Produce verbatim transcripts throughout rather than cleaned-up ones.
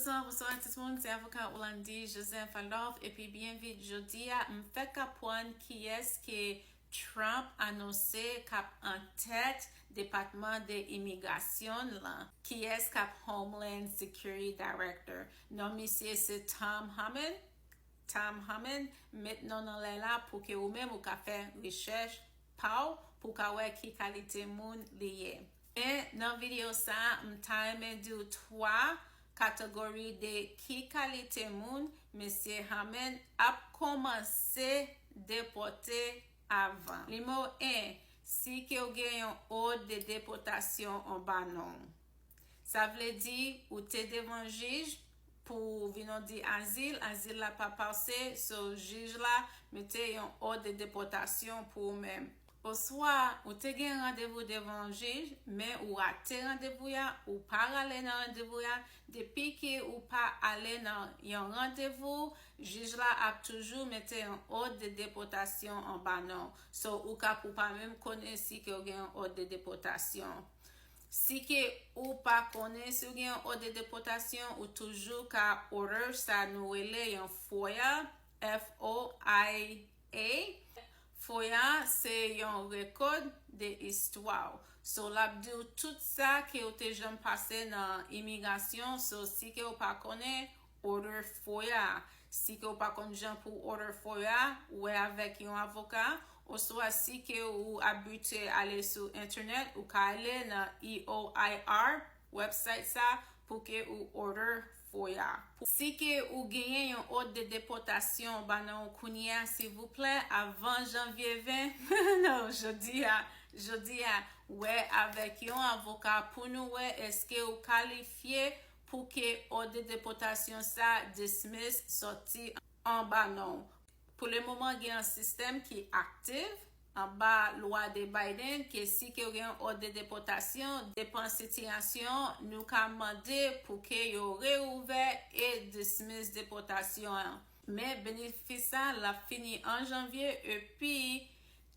Bonswa, bonswa tout moun, se avoka Olandy Joseph Adolphe, epi byen vit jodi a, m fèk aprann kiyès ke Trump anonse k ap an tèt Depatman de Imigrasyon lan, kiyès k ap Homeland Security Director. Non misye se Tom Homan. Tom Homan, met non nan lè la pou ke ou menm ou ka fè rechèch pa w pou w ka wè ki kalite moun li ye. Men nan videyo sa a, m ta renmen di w twa kategori de ki kalite moun mesye Homan ap kòmanse depòte avan. Nimewo en, si ke w gen yon òd de depòtasyon anba non w. Sa vle di ou te devan jij pou w vin di azil, azil la pa pase, so jij la mete yon òd de depòtasyon pou ou menm. Oswa ou te gen randevou devan jij, men ou rate randevou a, ou pa rale nan randevou a, depi ke ou pa ale nan yon randevou, jij la ap toujou mete yon òd de depòtasyon anba non w. So ou ka pou pa menm konnen si ke w gen yon òd de depòtasyon. Si ke ou pa konnen si w gen yon òd de depòtasyon, ou toujou ka order sa nou rele yon FOIA, F O I A. FOIA se yon rekòd de istwa w. So l ap di w tout sa ke w te janm pase nan imigrasyon. So si ke w pa konnen, order FOIA. Si ke w pa konn jan pou order FOIA, wè avèk yon avoka, oswa si ke ou abitye ale sou entènèt, ou ka ale nan E O I R website sa pou ke ou order FOIA. Si ke ou genyen yon òd de depòtasyon anba non w kounye a, silvouplè, avan janvye ven, non, jodi a, jodi a, wè avèk yon avoka pou nou wè èske ou kalifye pou ke òd de depòtasyon sa dismiss, sòti anba non w. Pou le moman, gen yon sistèm ki aktif anba lwa de Biden ke si ke w gen yon òd de depòtasyon, depan sitiyasyon, nou ka mande pou ke yo reouvè e dismiss depòtasyon an. Men benefis sa l ap fini an janvye, epi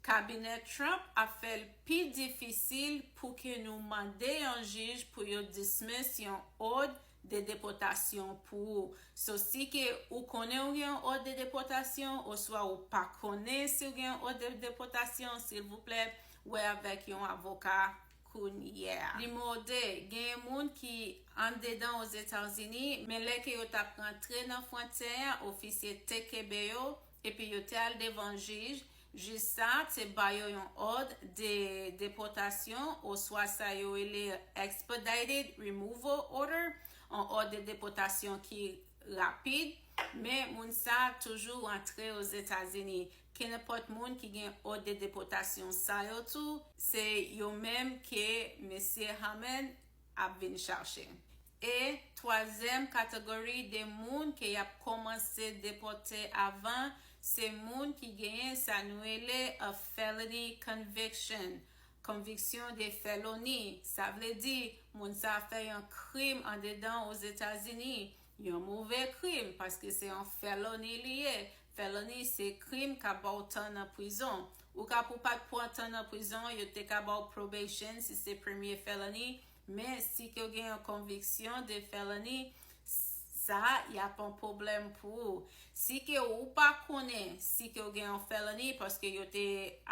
kabinè Trump ap fè l pi difisil pou ke nou mande yon jij pou yo dismiss yon òd de depòtasyon pou ou. So si ke ou konnen ou gen yon òd de depòtasyon, oswa ou pa konnen si w gen yon òd de depòtasyon, silvouplè, wè avèk yon avoka kounye a. Nimewo de, genyen moun ki andedan Ozetazini, men lè ke yo t ap rantre nan fwontyè a, ofisye te kenbe yo, epi yo te al devan jij. Jij sa te ba yo yon òd de depòtasyon, oswa sa yo rele expedited removal order, yon òd de depòtasyon ki rapid, men moun sa toujou rantre Ozetazini. Kenenpòt moun ki gen òd de depòtasyon sa yo tou, se yo menm ke mesye Homan ap vin chache. E twazyèm kategori de moun ke y ap kòmanse depòte avan, se moun ki genyen sa nou rele a felony conviction, konviksyon de feloni. Sa vle di, moun sa fè yon krim andedan Ozetazini, yon move krim, paske se yon feloni li ye. Feloni se krim k ap ba w tan nan prizon. Ou ka pou pa t pran tan nan prizon, yo te ka ba w probation si se premye feloni, men si ke w gen yon konviksyon de feloni, sa y ap yon pwoblèm pou ou. Si ke ou pa konnen si ke w gen yon feloni, paske yo te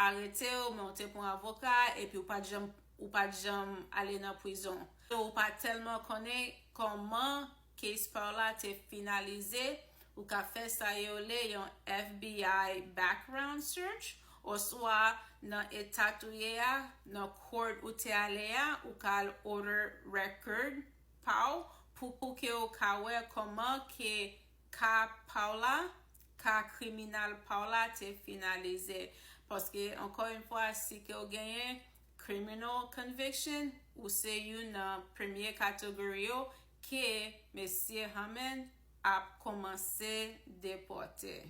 arete w, men w te pran avoka, epi w pa t janm, ou pa t janm ale nan prizon. So, ou pa tèlman konnen kòman case pa w la te finalize, ou ka fè sa yo rele yon F B I background search, oswa nan eta ou ye a, nan court ou te ale a, ou ka al order record pa w pou, pou ke w ka wè kòman ke ka pa w la, ka kriminal pa w la te finalize. Paske, ankò yon fwa, si ke w genyen criminal conviction, ou se youn nan premye kategori yo ke mesye Homan ap kòmanse depòte.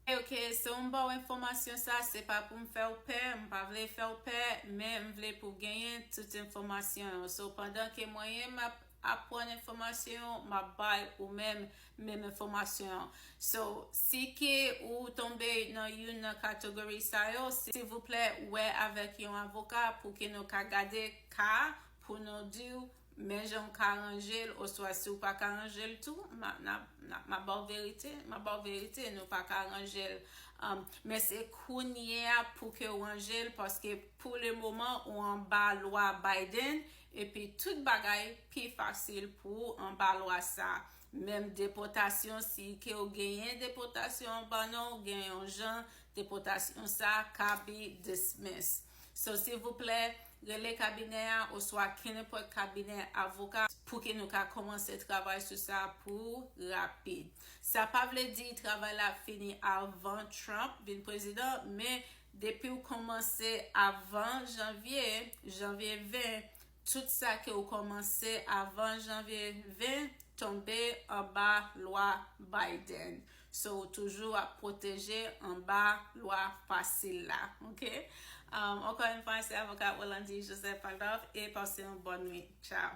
Ok, so m ba w enfòmasyon sa, se pa pou m fè w pè, m pa vle fè w pè, men m vle pou w genyen tout enfòmasyon yo. So, pandan ke mwen menm m ap aprann enfòmasyon yo, m ap bay ou menm, menm enfòmasyon yo. So, si ke ou tonbe nan youn nan kategori sa yo, silvouplè, wè avèk yon avoka pou ke nou ka gade ka pou nou di w men jan w ka ranje l, oswa si w pa ka ranje l tou, m a, n a, n a, m a ba w verite, m a ba w verite, nou pa ka ranje l. Um, men se kounye a pou ke w ranje l, paske pou le moman, ou anba lwa Biden, epi tout bagay pi fasil pou ou anba lwa sa. Menm depòtasyon, si ke w genyen depòtasyon anba non w, gen yon jan depòtasyon sa ka be dismiss. So, silvouplè, rele kabinè a oswa kenenpòt kabinè avoka pou ke nou ka kòmanse travay sou sa pou rapid. Sa pa vle di travay la fini avan Trump vin prezidan, men depi w kòmanse avan janvye, janvye ven, tout sa ke w kòmanse avan janvye ven tonbe anba lwa Biden. So, ou toujou ap pwoteje anba lwa fasil la, ok? Um, encore une fois, c'est avocat Orlandy Joseph Adolphe et passez une bonne nuit. Ciao.